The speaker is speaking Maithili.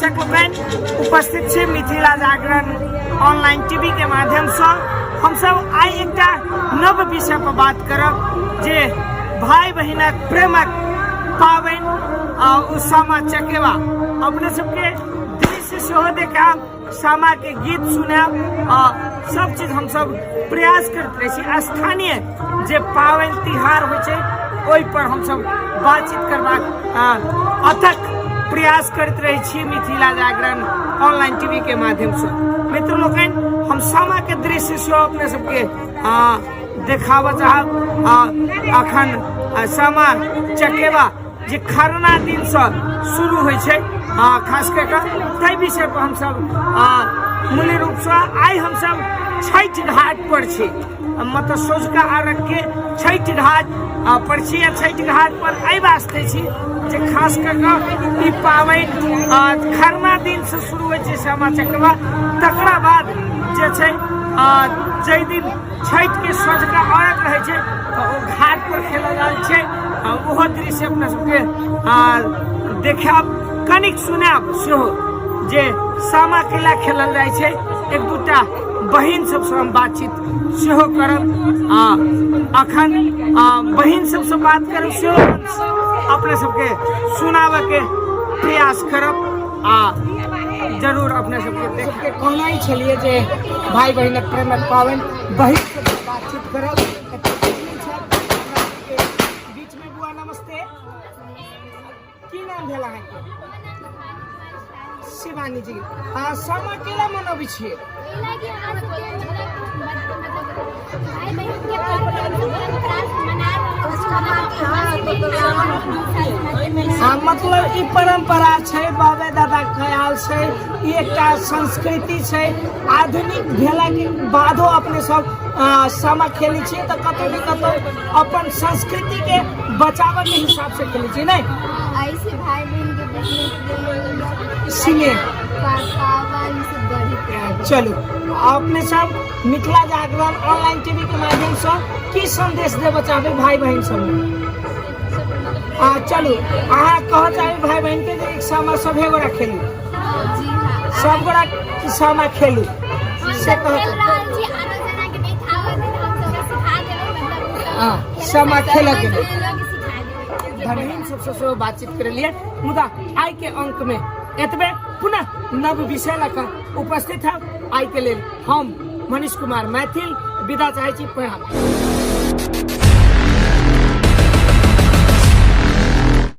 दर्शक लोकनि, उपस्थित छी मिथिला जागरण ऑनलाइन टीवी के माध्यमसँ। हमसब आइ एकटा नव विषय पर बात करब जे भाई बहिनक प्रेमक पाबनि आ ओ सामा चकेवा। अपने सबके दृश्य सेहो देखायब, सामा के गीत सुनायब आ सब चीज हमसब प्रयास करैत रहै छी। स्थानीय जे पाबनि तिहार होइ छै ओहि पर हमसब बातचीत करबाक अथक प्रयास करैत रहै छी मिथिला जागरण ऑनलाइन टीवी के माध्यमसँ। मित्र लोकनि, हम सामा के दृश्य सेहो अपने सबके देखाबऽ चाहब। अखन सामा चकेवा जे खरना दिनसँ शुरू होइ छै, खास कऽ कऽ ताहि विषय पर हमसब मूल रूपसँ आइ हमसब छठि घाट पर छी, मतलब सोझका अर्घ के छठि घाट पर छी। आ छठि घाट पर एहि वास्ते छी जे खास कऽ कऽ ई पाबनि खरना दिनसँ शुरू होइ छै सामा चकेवा, तकरा बाद जे छै जाहि दिन छठिके सोझका अर्घ रहै छै तऽ ओ घाट पर खेलल जाइ छै। आ ओहो दृश्य अपना सबके देखायब, कनिक सुनायब सेहो जे सामा केला खेलल जाइ छै। एक दूटा बहिन सबसँ हम बातचीत सेहो करब। आ अखन बहिन सबसँ बात करब सेहो अपने सबके सुनाबऽके प्रयास करब आ जरूर अपने सबके देखके कहना ही छलियै जे भाई बहिनक प्रेमक पाबनि, बहिन सबसँ बातचीत करब। बीच में बुआ नमस्ते, की नाम भेल अहाँके? शिवानी जी। आ सामा केला मनबै छियै? हाँ, मतलब ई परंपरा छै, बाबे दादा ख्याल छै, ई एकटा संस्कृति छै। आधुनिक भेला के बादो अपने सब सामा खेलै छियै तऽ कतौ ने कतौ अपन संस्कृति के बचाबऽ के हिसाब से खेलै छियै, नहि? ऐसे भाई बहन के बीच में प्रेम सिनेह। पावन से बढ़ित रहे। चलू, अपने सब मिथिला जागरण ऑनलाइन टीवी के माध्यम से की संदेश देबऽ चाहबै भाई बहन सब? आ चलू, अहाँ कहऽ चाहबै भाई बहन के जे एक सामा सभे गोरा खेलू? जी हाँ। सब गोरा सामा खेलू हम से सब कह खेल रहल छी, आनो जना के नहीं आबत है हम सब सिखा देबै, मतलब उ सब हाँ, खेले सामा सकतै, खेलऽ के लेल। खेलऽ के सिखा देबै। बहिन सबसँ सेहो बातचीत करेलियै। मुदा आइ के अंक में एतबे, पुनः नव विषय लऽ कऽ उपस्थित है। आइ के लेल हम मनीष कुमार मैथिल विदा चाहै छी। प्रणाम।